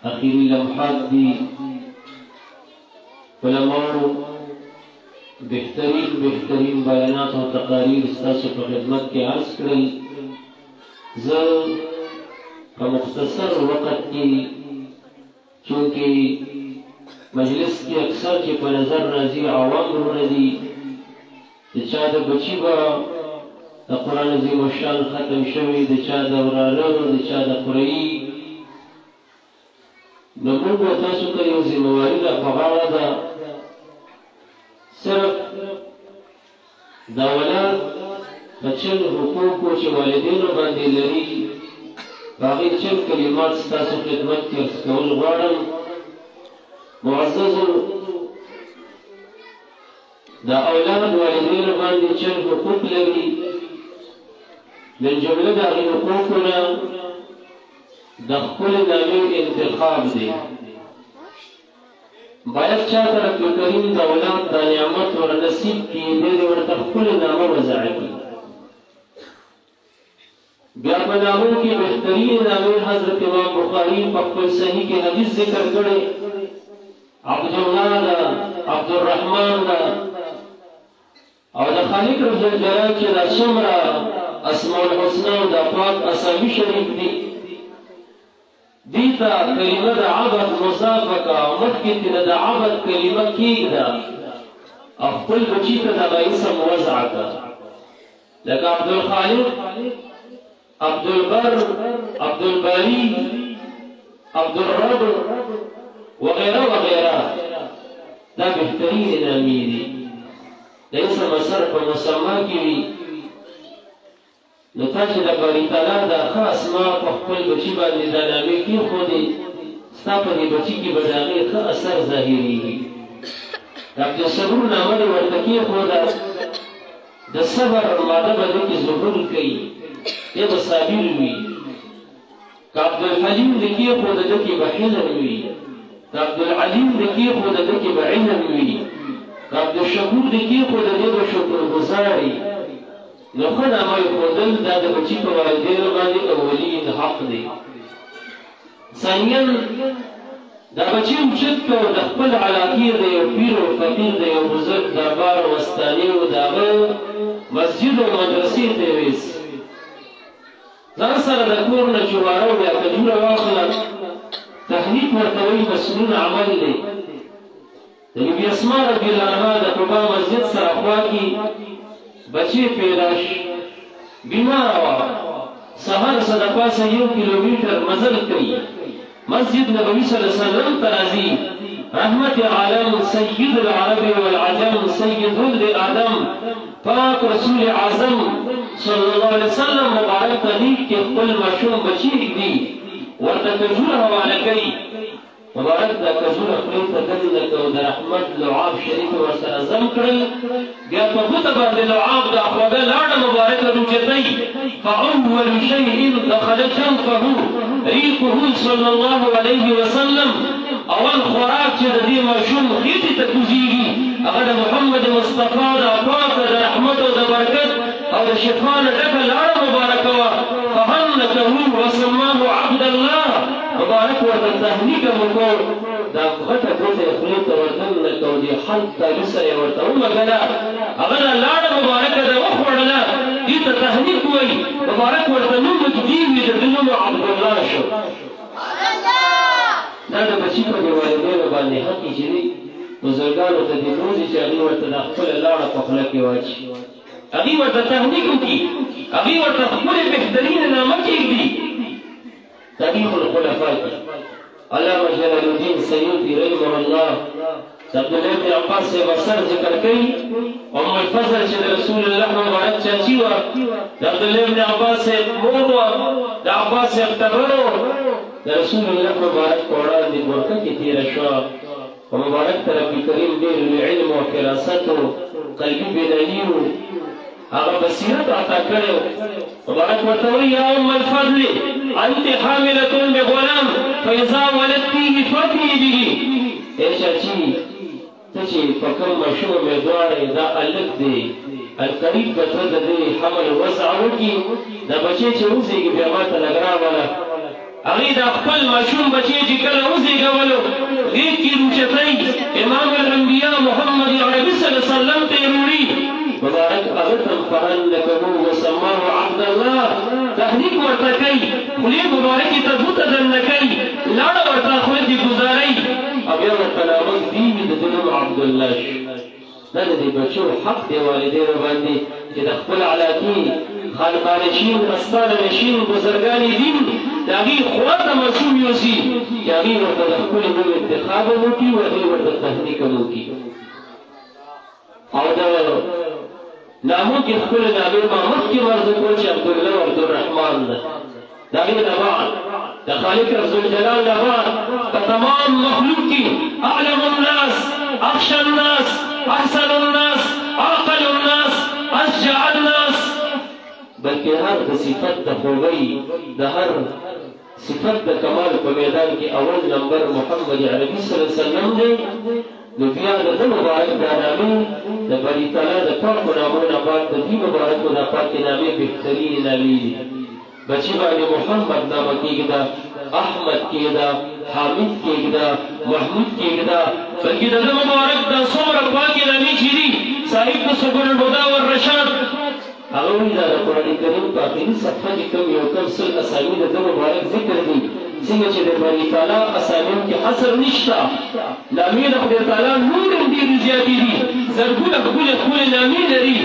اخیری لمحات دي. علماو بهترین بهترین بیانات او تقاریر ستاسو په خدمت کې عرض کړل. زه په مختصر وخت کې، چونکه مجلس کې اکثر چې په نظر راځي عوام وروڼه دي، د چا د بچي به د قرآن عظیم الشان ختم شوی، د چا د وراره، د چا د خوريي، نو موږ تاسو ته یو ذمهواري ده په غاړه ده. صرف دا اولاد په چل حقوقو چې والدینو باندې لري، په هغې چل کلمات ستاسو خدمت کې عرض کول غواړم. معززو، دا اولاد والدینو باندې چل حقوق لري. من جمله د هغې حقوقو نه د خپلې نامې انتخاب دی. باید چا ته رب کریم د اولاد دا نعمت ور نصیب کړي، دی دې ورته خپلې نامه وضع کړي. بیا په نامو کې بهترین نامې حضرت امام بخاري په خپل صحیح کې حدیث ذکر کړی، عبدالله ده، عبدالرحمن ده، او د خالق رب ذوالجلال چې دا څومره اسماء الحسنا او دا پاک اسامي شریف دي، دې ته کلمه د عبد مضافه کا، مخکې ترې د عبد کلمه کېږده او خپل بچي ته دغه اسم وضع کا، لکه عبدالخالق، عبدالبر، عبدالباري، عبدالرب وغیره وغیره. دا بهترین نامې دي. د اسم اثر په مسما کې وي. نو تا چې د باري تعالی دا ښه اسما په خپل بچي باندې دا نامې کېښودې، ستا په دې بچي کې به د هغې ښه اثر ظاهرېږي. د عبدالصبور نامه دې ورته کېښوده، د صبر ماده به دې کې ظهور کوي، دی به صابر وي. که عبدالحلیم دې کېښوده، ده کې به حلم وي. که عبدالعلیم دې کېښوده، ده کې به علم وي. که عبدالشکور دې کېښوده، دی به شکرګزار وي. نو ښه نامه ایښودل دا د بچي په والدینو باندې اولین حق دی. ثانیا، دا بچي اوچت کړه او د خپل علاقې د یو پیر او فقیر، د یو بزرګ دربار او استانې او د هغه مسجد او مدرسې ته یې ویسي. ځان سره د کور نه چوباره او یا کجوره واخله. تحریک ورته وایي، مسنون عمل دی. د بي اسما رضی الله عنها د قبا مسجد سره خوا کې بچی پیدا شي، بیماره وه، سهار څه د پاسه 1 کیلومتر مزل کوي، مسجد نبوي صلی الله علیه وسلم ته راځي. رحمت عالم، سید العرب والعجم، سید ولد آدم، پاک رسول اعظم صلی الله علیه وسلم مبارک ته غېږ کې خپل ماشوم بچی ږدي، ورته کجوره حواله کوي. مبارک دا کجوره خولې ته دننه کړه او د رحمت لعاب شریف ورسره ضم کړل. بیا په ګوته باندې لعاب دا خوږه لاړه مبارکه روچتوي. فأول شيء دخل جنفه ريقه صلى الله عليه وسلم. اول خوراک چې د دې ماشوم خېټې ته کوزېږي، هغه د محمد مصطفی د پاک د رحمت او د برکت او د شفا نه ډکه لاړه مبارکه وه. فهنکه وسماه عبد الله. مبارک ورته تهنیک هم وکړ، دا غټه ګوته یې خولې ته وردننه کړه او دې حلق تالي سره یې ورته ومږله. هغه دا لاړه مبارکه ده وخوړله، دې ته تهنیک وایي. مبارک ورته نوم ږدي وي، د ده نوم عبدالله شو. دا د بچي په دې والدینو باندې حق چې دی، بزرګانو ته دې بوځي چې هغوی ورته دا خپله لاړه په خوله کې واچي، هغوی ورته تهنیک وکړي، هغوی ورته خپلې بهترینه نامه کېږدي. تاریخ الخلفاء کې علامه جلال الدین سیوطي رحمه الله د عبدالله بن عباس صاحب اثر ذکر کوي. ام الفضل چې د رسول الله مبارک چاچي وه، د عبدالله بن عباس صاحب مور وه، د عباس صاحب ټبر و، د رسول الله مبارک په وړاندې برقه کې تېره شوه. او مبارک ته رب کریم ډېر لوی علم او فراست او قلبي بینایي و، هغه بصیرت عطا کړی. مبارک ورته وایي: یا ام الفضل، انت حاملة بغلام، فاذا ولدتيه فاتي به. ای چاچي، ته چې په کوم ماشوم امیدواره یې، دا هلک دی، القریب به ته د دې حمل وضع وکړي. دا بچی چې وزېږي، بیا ما ته لږ راوله. هغې دا خپل ماشوم بچی چې کله وزېږولو، غېږ کې اوچتوي، امام الانبیا محمد عربي صلی الله علیه وسلم ته یې وروړي. مبارک هغه ته هم فهنکه وسماه عبدالله، تحریک ورته کوي، خولې مبارکې ته ګوته دننه کوي، لاړه ورته خوله کې ګوزاروي او بیا ورته نامه ږدي، د ده نوم عبدالله شو. دا د دې بچو حق دی والدینو باندې چې د خپل علاقې خانقانشین، استانه نشین، بزرګان دین د هغې خوا ته ماشوم یوسي چې هغې ورته د خپل نوم انتخاب هم وکړي او هغې ورته تحریک هم وکړي. او د نامو کې خپل نامې ما مخکې عرض کړو چې عبدالله او عبدالرحمن ده. د هغې نه بعد د خالق رب الجلال نه بعد په تمام مخلوق کې اعلم الناس، اخشى الناس، احسن الناس، اعقل الناس، اشجع الناس، بلکې هر د صفت د خوږۍ، د هر صفت د کمال په میدان کې اول نمبر محمد عربي صلی الله علیه وسلم دی. نو بیا د ده مبارک دا نامې د باري تعالی د پاکو نامو نه بعد د دې مبارکو دا پاکې نامې بهترینې نامې دي. بچي باندې محمد نامه کېږده، احمد کېږده، حامد کېږده، محمود کېږده، بلکې د ده مبارک دا څومره پاکې نامې چې دي، صاحب د سبل الهدی والرشاد هغه وایي دا د قرآن کریم په اخري صفحه کې کوم یو کم 100 اسامي د ده مبارک ذکر دي، څنګه چې د باري تعالی اسامیو کې حصر نشته، نامې د خدای تعالی نور هم ډېرې زیاتې دي، زرګونه ښکلې ښکلې نامې لري،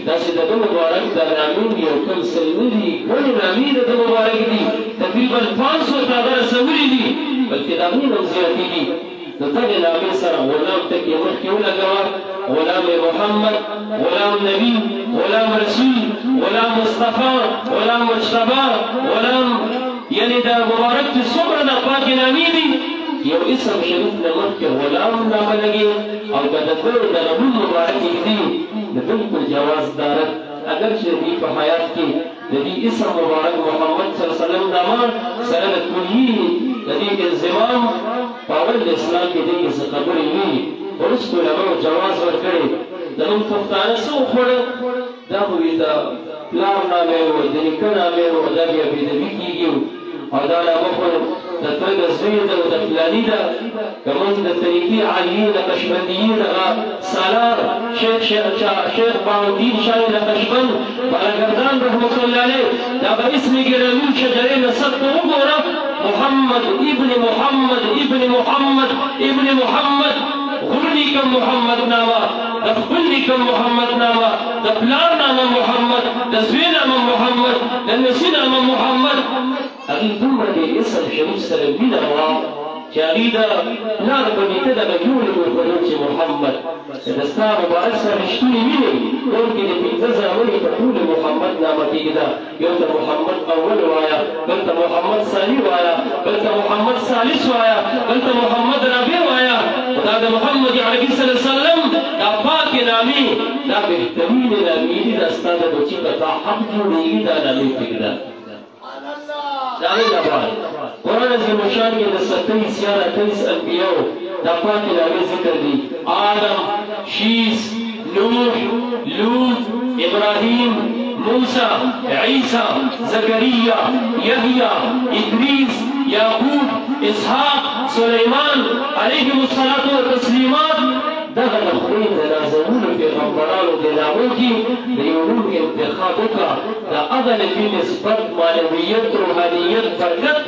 داسې د ده مبارک د نامې یو کم 100 نه دي، ګڼې نامې د ده مبارک دي، تقریبا 500 ته هغه رسولي دي، بلکې د هغې نه هم زیاتې دي. نو دغې نامې سره غلام ټکی مخکې ولګوه، غلام محمد، غلام نبی، غلام رسول، غلام مصطفی، غلام مجتبی، غلام، یعنی دا مبارک چې څومره د پاکې نامې دي، یو اسم شریف نه مخکې غلام نامه لګي او که د ده دغه نوم مبارک ږدي نو بالکل جواز دارد. اګر چې د دې په حیات کې د دې اسم مبارک محمد صلی الله علیه وسلم نامه سره د کلیې د دې انضمام په اول د اسلام کې دې کې څه خبرې وي، وروسته علماو جواز ورکړی. زموږ پښتانه څه وخوړه، دا خو وي د پلار نامه و، د نیکه نامه و، دا بیا بېدبي کېږي او دا نامه خو د تره د زوی ده او د فلاني ده. که موږ د طریقې عالیې نقشبندیې دغه سالار شیخ باالدین شاه نقشبند بالاګردان رحمة الله علیه دا به اسم ګرامی شجرې نسب ته وګوره، محمد ابن محمد ابن محمد ابن محمد، غور نیکه محمد نامه، د خپل نیکه محمد نامه، د پلار نامه محمد، د زوی نامه محمد، د نسی نامه محمد. هغې دومره د اسم شریف سره مینه وه چې هغې د پلار په نیکه دغه یو نوم وښودو چې محمد. د ستا مبارک سره رښتونې مینې کور کې د 5 زامن په ټولو محمد نامه کېږده، یو ته محمد اول وایه، بل ته محمد ثاني وایه، بل ته محمد ثالث وایه، بل ته محمد رابع وایه. دا د محمد عربي صلی الله علیه وسلم دا پاکې نامې، دا بهترینې نامې دي، دا ستا د بچي په تا حق جوړېږي، دا نامې پرېږده. د هغې نه بعد قرآن عظیم الشان کې د 27 یا 28 انبیاو دا پاکې نامې ذکر دي، آدم، شیس، نوح، لوط، ابراهیم، موسی، عیسی، زکریا، یحیی، ادریس، یعقوب، اسحاق، سلیمان علیهم الصلاة والتسلیمات. دغه د خدای د نازولو پیغمبرانو د نامو کې د یو نوم انتخاب وکړه، د هغه نبي نسبت، معنویت، روحانیت، برکت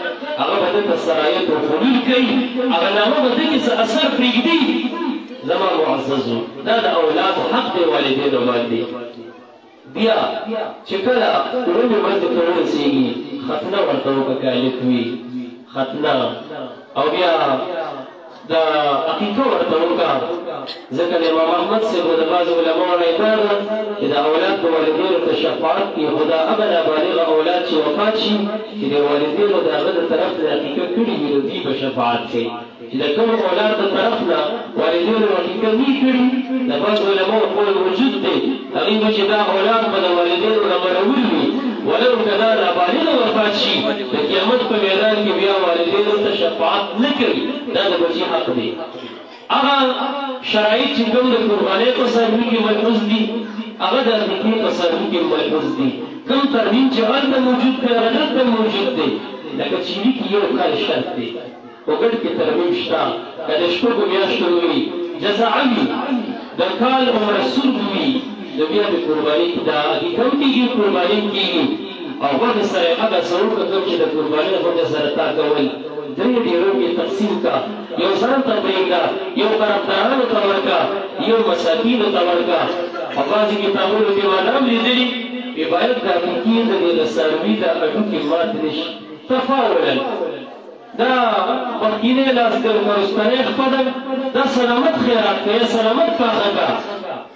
هغه به ده ته سرایت او حلول کوي، هغه نامه به ده کې څه اثر پرېږدي. زما معززو، دا د اولاد حق دی والدینو باندې. بیا چې کله اوومې ورځې ته ورسېږي ختنه ورته وکړه، که هلک وي ختنه، او بیا د عقیقه ورته وکړه. ځکه د امام احمد صاحب د بعضو علماو رایه دا ده چې د اولاد د والدینو ته شفاعت کوي، خو دا هغه نابالغه اولاد چې وفات شي چې د والدینو د هغه د طرف نه عقیقه کړي وي نو دوی به شفاعت کوي. چې د کوم اولاد د طرف نه والدینو عقیقه نه کړي، د بعضو علماو قول موجود دی، هغوی وایي چې دا اولاد به د والدینو نه مرور وي، ولو که دا نابالغه وفات شي د قیامت په میدان کې بیا والدینو ته شفاعت نه کوي. دا د بچي حق دی. هغه شرایط چې کوم د قربانۍ په څاروي کې ملحوظ دي، هغه د عقیقې په څاروي کې ملحوظ دي. کوم ترمیم چې هلته موجود دی هغه دلته موجود دی. لکه چې لیکي یو کال شرط دی. خو ګډ کې ترمیم شته. که د شپږو میاشتو وي، جزعه وي، د کال عمر سور وي، نو بیا د قرباني کې دا عقیقه هم کېږي، قرباني هم کېږي. او غوښې سره یې هغه څه وکړه کوم چې د قرباني غوښې سره تا کول. درې ډېرو کې تقسیم کا، یو ځان ته پرېږده، یو طرفدارانو ته ورکړه، یو مساکینو ته ورکړه. او بعضې کتابونو کې ما دا هم لیدلي چې باید د عقیقې د دې د څاروي د هډوکي مات نه شي. تفاولا دا مخکینی لاس د وروستنۍ خپه ده، دا سلامت خیرات که یا سلامت پاخه که.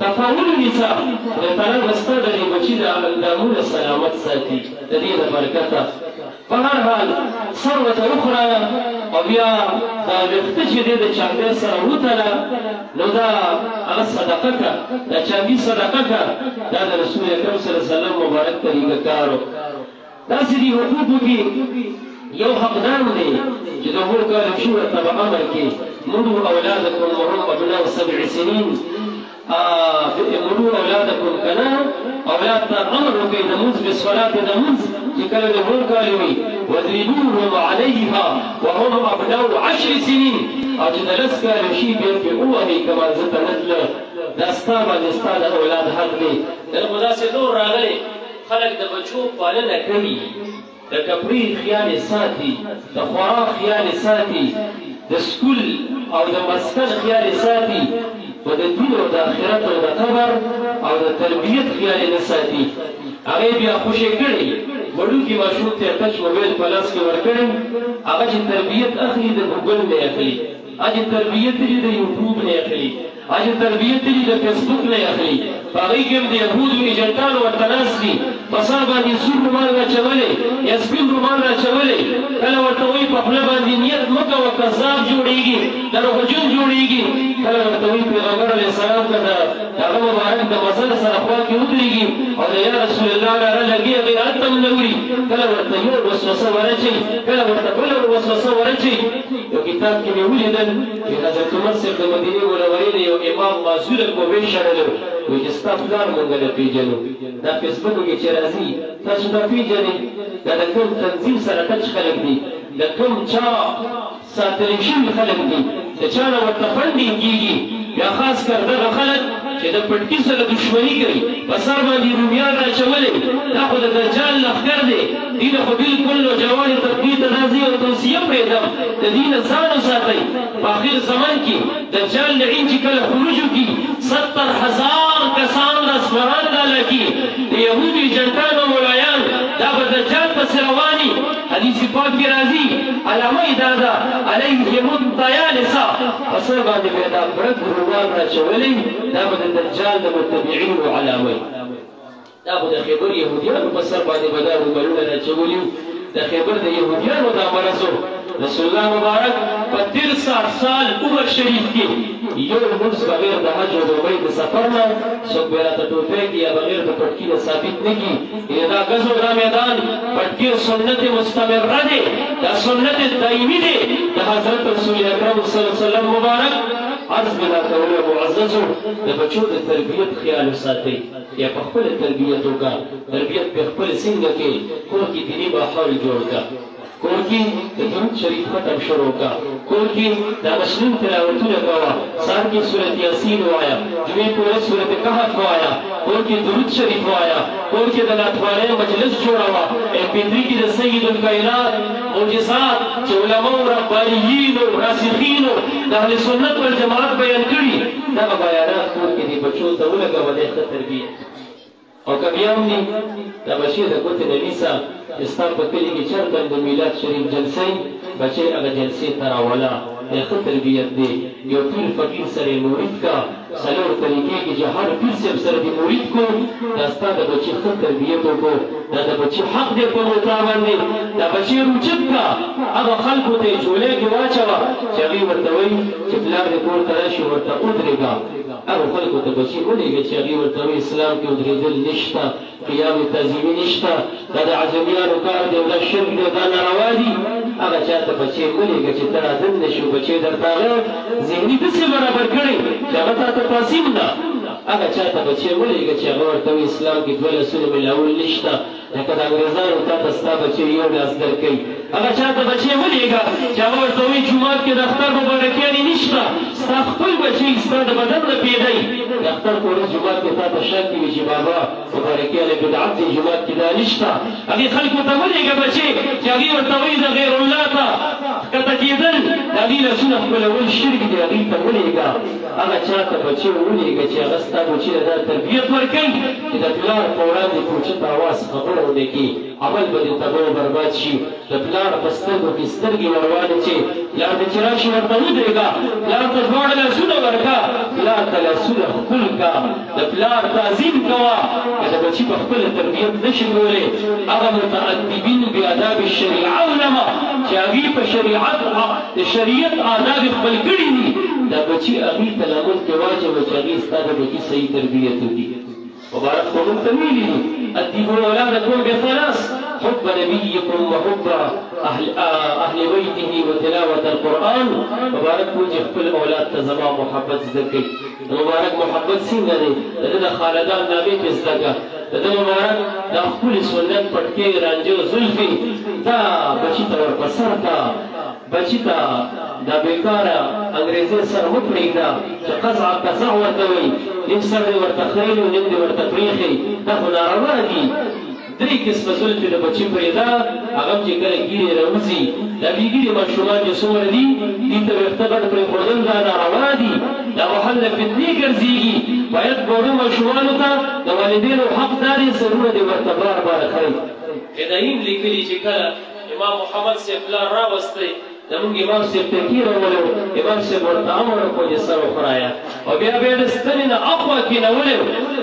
تفاول ونیسه، خدای تعالی به ستا د دې بچي د اندامونه سلامت ساتي د دې له برکته. په هر حال سر ورته وخرایه او بیا دا ویښته چې دی د چاندۍ سره وتله، نو دا هغه صدقه که، دا چاندي صدقه که. دا د رسول اکرم صلی الله علیه وسلم مبارک طریقه کار و. داسې دي حقوقو کې یو حقدار دی چې د هو کالو شي ورته به امر کې مرو اولادکم وهم ابناء 7 سنین. مرو اولادکم که نه، اولاد ته امر وکړئ د مونځ بالصلات، د مونځ چې کله د هو کالو وي، واضربوهم علیها وهم ابناء 10 سنین. او چې د 10 کالو شي بیا پرې ووهئ که مانځه ته نه تله. دا ستا باندې ستا د اولاد حق دی. نن خو داسې نور راغلی خلک د بچو پالنه کوي، د کپړې خیال یې ساتي، د خوراک خیال یې ساتي، د سکول او د مسکن خیال یې ساتي، خو د دین او د آخرت او د قبر او د تربیت خیال یې نه ساتي. هغه یې بیا خوشې کړي، وړوکي ماشوم ته یې ټچ موبایل په لاس کې ورکړی، هغه چې تربیت اخلي د ګوګل نه اخلي، هغه چې تربیت لري د یوټیوب نه اخلي، هغه چې تربیت لري د فیسبوک نه اخلي. په هغې کې هم د یهودو ایجنټانو ورته ناست دي، په سر باندې سور رومال راچولی یا سپین رومال راچولی، کله ورته وایي په خوله باندې نیت مه کوه، کذاب جوړېږي، دروغجن جوړېږي. کله ورته وایي پیغمبر علیه السلام که د هغه مبارک د مزل سره خوا کې ودرېږي او د یا رسول الله ناره لګي، هغې هلته هم نه وړي. کله ورته یو وسوسه ورچوي، کله ورته بله وسوسه ورچوي. یو کتاب کې مې ولیدل چې حضرت عمر صاحب د مدینې منورې د یو امام معذوره کو وشړلو، وایي چې ستا پلار مونږ نه پېژنو. دا فیسبوک کې چې راځي تاسو دا پېژنئ، دا د کوم تنظیم سره ټچ خلک دي، د کوم چا ساتلی شوي خلک دي، د چا نه ورته فنډینګ کېږي. بیا خاص کر دغه خلک چې د پټکي سره دښمني کوي، په سر باندې رومیان راچولی، دا خو د دجال لښکر دی. دې نه خو بالکل نوجوانې طبقې ته راځي او توصیه پرېږدم، د دې نه ځان وساتئ. په اخر زمان کې دجال لعین چې کله خروج وکړي، 70,000 کسان د اسمران ډاله کړي، د یهودو ایجنټان او ملایان دا به دجال پسې رواني. حدیث پاک کې راځي، علامه یې دا ده، علیهم الطیالسه، په سر باندې به دا برګ رومال راچولی، دا به د دجال د متبعینو علامه وي. دا خو د خیبر یهودیانو په سر باندې به دا رومالونه راچولي وو، د خیبر د یهودیانو دا مرض و. رسول الله مبارک په 63 سال عمر شریف کې یو لمونځ بغیر د حج او د عمرې د سفر نه څوک به راته ټوپۍ کړي یا بغیر د پټکي نه ثابت نه کړي. یعنې دا ګزو دا میدان پټکی سنت مستمره دی، دا سنت دایمي دی د حضرت رسول اکرم صلی الله علیه وسلم مبارک. عرض مې دا کولو معززو، د بچو د تربیت خیال وساتئ، یا په خپله تربیت وکړه، تربیت په خپل څنګه کې کور کې دیني ماحول جوړ کړه، کور کې د درود شریف ختم شروع کړه، کور کې د مسنون تلاوتونه کوه، سهار کې سورت یاسین ووایه، جمعې په ورځ سورت کهف ووایه، کور کې درود شریف ووایه، کور کې د نعتخوانۍ مجلس جوړوه، ایم پي 3 کې د سید الکائنات معجزات چې علماو ربانیینو راسخینو د اهل سنت والجماعت بیان کړي، دغه بیانات کور کې دې بچو ته ولګوه، دی ښه تربیت. او که بیا هم دي دا بچی د ګوتې نه نیسه چې ستا په کلي کې چېرته هم د میلاد شریف جلسه وي، بچی هغه جلسې ته راوله، دی ښه تربیت دی. یو پیر فقیر سره یې مرید که، څلور طریقې کې چې هر پیر صاحب سره دې مرید کو، دا ستا د بچي ښه تربیت وکړو، دا د بچي حق دی په تا باندې، دا بچی روچت که، هغه خلکو ته یې جولۍ کې واچوه چې هغوی ورته وایي چې پلار دې کور ته راشي ورته ودرېږه. هغو خلکو ته بچي ولېږه چې هغوی ورته وایي اسلام کې ودرېدل نشته، قیام تعظیمي نشته، دا د عجمیانو کار دی او دا شرک دی او دا ناروا دي. هغه چا ته بچی ولېږه چې ته رادننه شي، بچی درته هغه ذهني داسې برابر کړی چې هغه تا ته پاسیم نه. هغه چا ته بچی ولېږه چې هغه ورته وایي اسلام کې دوه لاسونه ملاول نشته، لکه د انګرېزانو تا ته ستا بچی یو لاس درکوي. هغه چا ته بچی ولېږه چې هغه ورته وایي جومات کې د اختر مبارکیانې نشته، ستا خپل بچی ستا د بدن نه پیدی د اختر په ورځ جومات کې تا ته شک وي چې بابا مبارکیانې بدعت دی، جومات کې دا نشته. هغې خلکو ته ولېږه بچی چې هغې ورته وایي د غیر الله ته ښکته کېدل، د هغې لاسونه خپلول شرک دی، هغې ته ولېږه. هغه چا ته بچی ولېږه چې هغه ستا بچي ته دا تربیت ورکوي چې د پلار په وړاندې په اوچت اواز خبره ونه کړي، عمل به دې تباه او برباد شي. د پلار په سترګو کې سترګې وروانه چې پلار دې چې راشي ورته ودرېږه، پلار ته دواړه لاسونه ورکړه، پلار ته لاسونه ښکل کړه، د پلار تعظیم کوه. که د بچي په خپله تربیت نه شي کولی، هغه متأدبین بآداب الشریعه علما چې هغوی په شریعت د شریعت آداب خپل کړي دي، دا بچي هغوی ته لامل کې واچوه چې هغوی ستا د بچي صحیح تربیت وکړي. مبارک خو موږ ته ویلي دي، أدبوا أولادكم بثلاث: حب نبيكم وحب أهل بيته وتلاوة القرآن. مبارک موږ خپل اولاد ته زما محبت زده کړئ. مبارک محبت څنګه دی؟ د ده د خاندان نامې پې زده کړه، د ده مبارک د ښکلي سنت پټکې، رانجه، زلفې دا بچي ته ور په سر کړه. بچي ته دا بېکاره انګرېزي سر مه پرېږده چې قزع قزع ورته وایي، نیم سر دې ورته خریلی او نیم دې ورته پرېښی، دا خو ناروا دي. درې قسمه زلفې د بچي پرېږده، هغه هم چې کله ږیرې راوځي. دا بې ږیرې ماشومان چې څومره دي، دوی ته ویښته غټ پرېښودل دا ناروا دي، دا محل فتنې ګرځېږي. باید وړو ماشومانو ته د والدینو حق دا دی، سرونه دې ورته بار بار ښایي. فدایین لیکلي چې کله امام محمد صاحب پلار راوستی، زمونږ امام صاحب ته کېنولو، امام صاحب ورته امر وکړو چې سر وخرایه، او بیا به یې د ستنې نه اخوا کېنولی،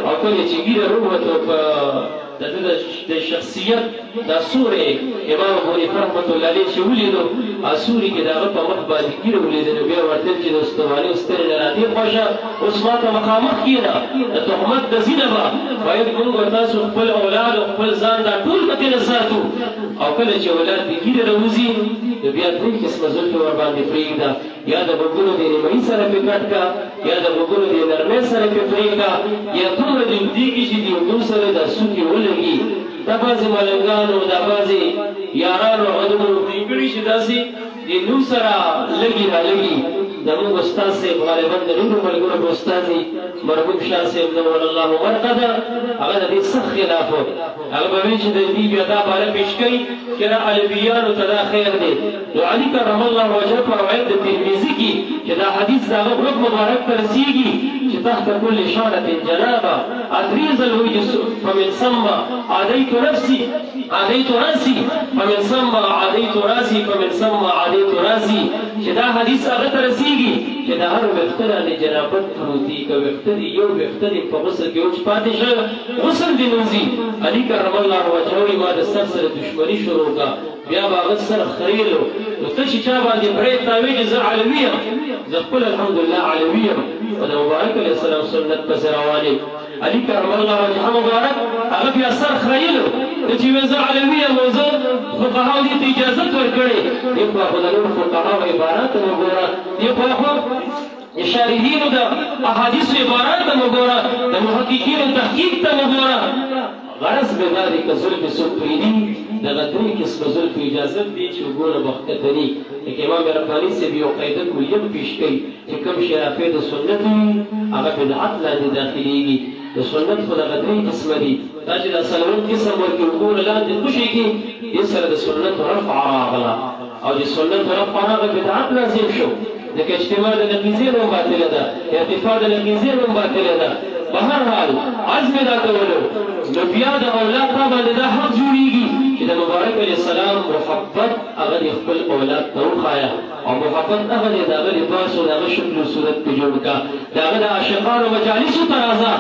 او کله چې ږیره ورووتو په د ده د شخصیت دا سوری امام ابو حنیفه رحمة الله علیه چې ولیدو، هغه سوري کې د هغه په مخ باندې ږیره ولیده، نو بیا ورته چې د استوانې ستنې نه رادې خوښه، اوس ما ته مخامخ کښېنه، د تهمت د ځینه به باید موږ او تاسو خپل اولاد او خپل ځان دا ټول به ترې ساتو. او کله چې اولاد دې ږیره راوځي، نو بیا درې قسمه زلفې ورباندې پرېږده، یا د غوږونو د نیمایي سره پې کټ کړه، یا د غوږونو د نرمۍ سره پې پرېږده، یا دومره دې اوږدېږي چې د اوږدو سره دا سوکې ولګي. دا بعضې ملنګانو، دا بعضې یارانو هغه دومره اوږدې کړي چې داسې د نوم سره لګي را لګي. زموږ استاد صاحب غالبا د ډېرو ملګرو په استاد دي، مرحوم شاه صاحب نور الله مرقده، هغه د دې سخت خلاف و. هغه به وایي چې د دې بیا دا باره پیش کوي چې دا علویانو ته دا خیر دی. نو علي کرم الله وجهه په روایت د ترمذي کې چې دا حدیث د هغه غوږ مبارک ته رسېږي چې تحت كل شعرة جنابه، درې ځل وایي چې فمن ثم عاديت نفسي، عاديت راسي، فمن ثم عاديت راسي، فمن ثم عاديت راسي، چې دا حدیث هغه ته رسېږي چې د هر ویښته باندې جنابت پروت دي، که ویښته دي یو ویښته دي په غسل کې وچ پاتې شه، غسل دې نه وځي. علي کرم الله وجهه وایي ما د سر سره دښمني شروع کړه، بیا به هغه سر خریلو. نو ته چې چا باندې پرې تاوې چې زه علوي یم، زه خپل الحمدلله علوي یم او د مبارک علیه السلام سنت پسې روان یم. علي کرم الله وجهه مبارک هغه بیا سر خریلو، ته چې وایې زه علوي یم او زه فقهاو دې ته اجازت ورکړې، دې خوا خو د نور فقهاو عبارات هم وګوره، دې خوا خو شارحینو د احادیثو عبارات هم وګوره، د محققینو تحقیق ته وګوره. غرض مې دا دی که زلفې څوک پرېږدي، دغه درې قسمه زلفې اجازت دي چې وګوره به ښکته ني. لکه امام رباني صاحب یو قاعده کلیه پیش کوي چې کوم شی رافع د سنت وي هغه بدعت لاندې داخلېږي. د سنت خو دغه درې قسمه دي، دا چې دا څلورم قسم ورکې وګوره لاندې خوشې کړي، دې سره د سنت رفع راغله، او د سنت رفع راغله بدعت لازم شو. ځکه اجتماع د نقیضین هم باطله ده، ارتفاع د نقیضین هم باطله ده. په هر حال عزم دا کولو، نو بیا د اولاد ته باندې دا حق جوړېږي چې د مبارک علیه السلام محبت هغه د خپل اولاد ته وښایه، او محبت هغه دی د هغه لباس او د هغه شکل او صورت پې جوړ کړه، د هغه د عاشقانو مجالسو ته راځه،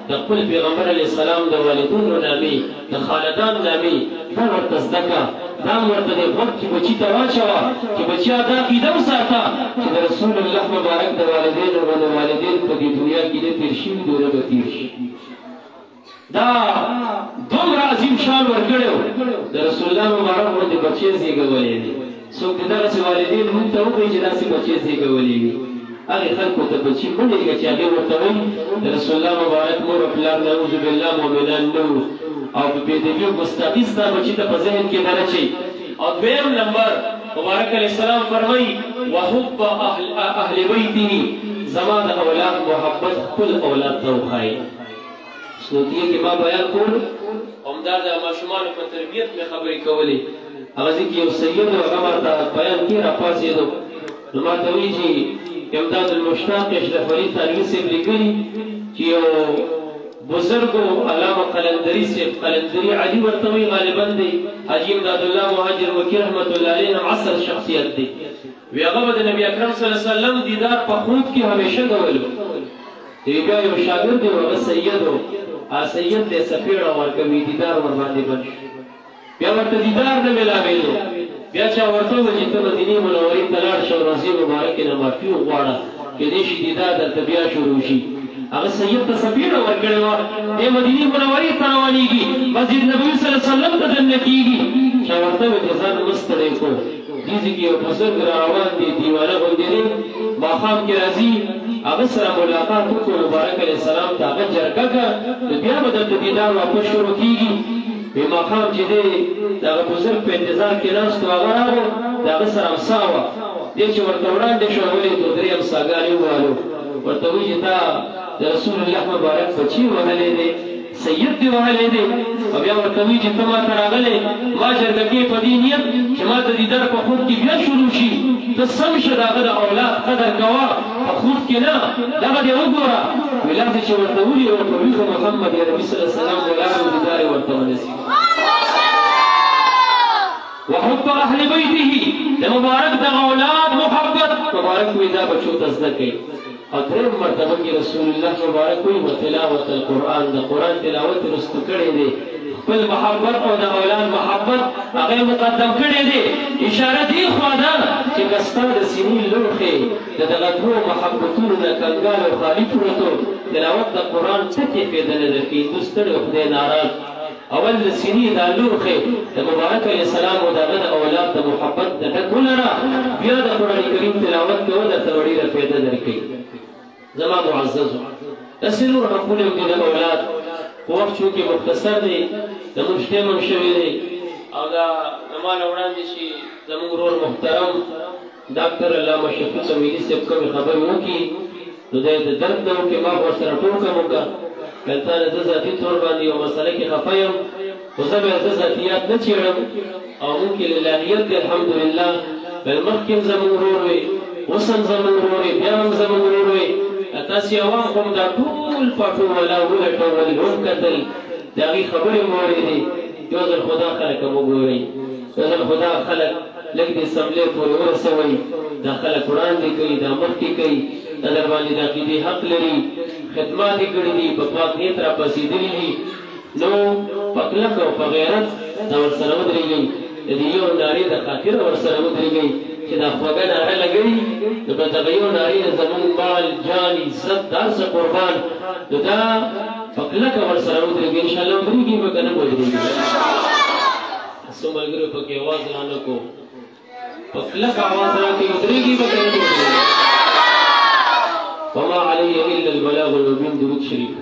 د خپل پیغمبر علیه السلام د والدینو نامې، د خاندان نامې دا ورته زده کړه، دا هم ورته د غوږ کې بچي ته واچوه چې بچیا دا عقیده وساته چې د رسول الله مبارک د والدینو او د والدین په دې دنیا کې نه تېر شوي دي، نه به تېر شي. دا دومره عظیم شان ورکړی د رسول الله مبارک غوندې بچی زېږولی دی. څوک دې دغسې والدین موږ ته وښیي چې داسې بچی زېږولی وي. هغې خلکو ته بچي مه لېږه چې هغې ورته وایي د رسول الله مبارک مور او پلار نعوذ بالله مؤمنان نه وو، او په بېادبي او ګستاخي ستا بچي ته په ذهن کې درچوي. او دویم نمبر مبارک علیه السلام فرمایي وحب اهل بیته، زما د اولاد محبت خپل اولاد ته وښایي. سنوتیه کې ما بیان کول، همدا د ماشومانو په تربیت مې خبرې کولې. هغه ځای کې یو سید و، هغه ماته بیان کې راپاڅېدو، نو ماته وایي چې امداد المشتاق اشرف علي تانوي صاحب لیکلي چې یو بزرګ علامه قلندري صاحب، قلندري علي ورته وایي غالبا دی، حاجي امداد الله مهاجر مکي رحمة الله علیه هم عصر شخصیت دی. وی هغه به د نبي اکرم صلی الله علیه وسلم دیدار په خوب کې همیشه کولو. دی بیا یو شاګرد دی، هغه سید و، هغه سید دی څپېړه ورکوي، دیدار ورباندې بند شو، بیا ورته دیدار نه ملاوېدو. بیا چا ورته وویل چې ته مدینې منورې ته لاړ شه او روضې مبارکې نه معافي وغواړه، کېدای شي دیدار درته بیا شروع شي. هغه سید ته څپېړه ورکړې وه، دی مدینې منورې ته روانېږي، مسجد نبوي صلی الله علیه وسلم ته دننه کېږي. چا ورته وویل چې ځان مه ستړی کړو، دې ځای کې یو بزرګ را روان دی، دیوانه غوندې دی، ماښام کې راځي، هغه سره ملاقات وکړو، مبارک علیه السلام ته هغه جرګه کړه، نو بیا به درته دیدار واپس شروع کېږي. وی ماښام چې دی د هغه بزرګ په انتظار کې ناست و، هغه راغی، د هغه سره امسا وه. دی چې ورته وړاندې شو، ولې دوه درې امساګانې ووهلو، ورته وایي چې تا د رسول الله مبارک بچی وهلی دی، سید دې وهلی دی. او بیا ورته وایي چې ته ماته راغلی، ما جرګه کې په دې نیت چې ما ته دیدار په خوب کې بیا شروع شي، ته سم شه د هغه د اولاد قدر کوه، په خوب کې نه، دغه دې وګوره. وی لاسې چې ورته ولي او په ویښه محمد عربي صلی الله علیه وسلم ولاړ و، دیدار یې ورته ونصیب. وحب اهل بیته، د مبارک د اولاد محبت مبارک وی دا بچو ته زده کوي. او دریم مرتبه کې رسول الله مبارک وی وتلاوت القرآن، د قرآن تلاوت رستو کړی دی، خپل محبت او د اولاد محبت هغه مقدم کړی دی. اشاره دې خوا ده چې که ستا د سینې لوښې د دغه دوو محبتونو نه کنګال او خالي پروت و، تلاوت د قرآن ټکې فایده نه درکوي، هندو ستړی او خدای ناراض. اول د سینې دا لوښې د مبارک علیه السلام او د هغه د اولاد د محبت د ډک ولره، بیا د قرآن کریم تلاوت کوه، درته به ډېره فایده درکوي. زما معززو، داسې نور حقونه هم دي د اولاد، خو وخت چونکې مختصر دی، زموږ ټایم هم شوی دی، او دا زما نه وړاندې چې زموږ ورور محترم ډاکټر علامه شفیق امیري صاحب کومې خبرې وکړي، نو دی د درد نه وکړي، ما خو ورسره ټوکه هم وکړه، ویل تا نه زه ذاتي طور باندې یو مسله کې خفه یم، خو زه به زه ذاتیات نه چېړم، او موږ کې للهیت دی الحمدلله. ویل مخکې هم زموږ ورور وي، اوس هم زموږ ورور وي، بیا هم زموږ ورور وي. تاسې عوام خو هم دا ټول پټو والا ولټول، وکتل، د هغې خبرې مو واورېدې. یو ځل خو دا خلک هم وګورئ، یو ځل خو دا خلک لږ دې اسمبلۍ پورې ورسوئ، دا خلک وړاندې کوي، دا مخکې کوي، دا در باندې د عقیدې حق لري، خدمات یې کړي دي، په پاک نیت راپاڅېدلي دي، نو په کلک او په غیرت دا ورسره ودرېږئ، د دې یو نارې د خاطره ورسره ودرېږئ چې دا خوږه ناره لګوي، نو په دغه یو نارې نه زموږ مال، جان، عزت، دا هر څه قربان، نو دا په کلکه ورسره ودرېږي. انشاءالله ودرېږي به که نه ودرېږي؟ څو ملګرو پکې اواز رانه کو، په کلکه اواز راکړي، ودرېږي به که نه ودرېږي؟ وما علی الا البلاغ المبین. درود شریف.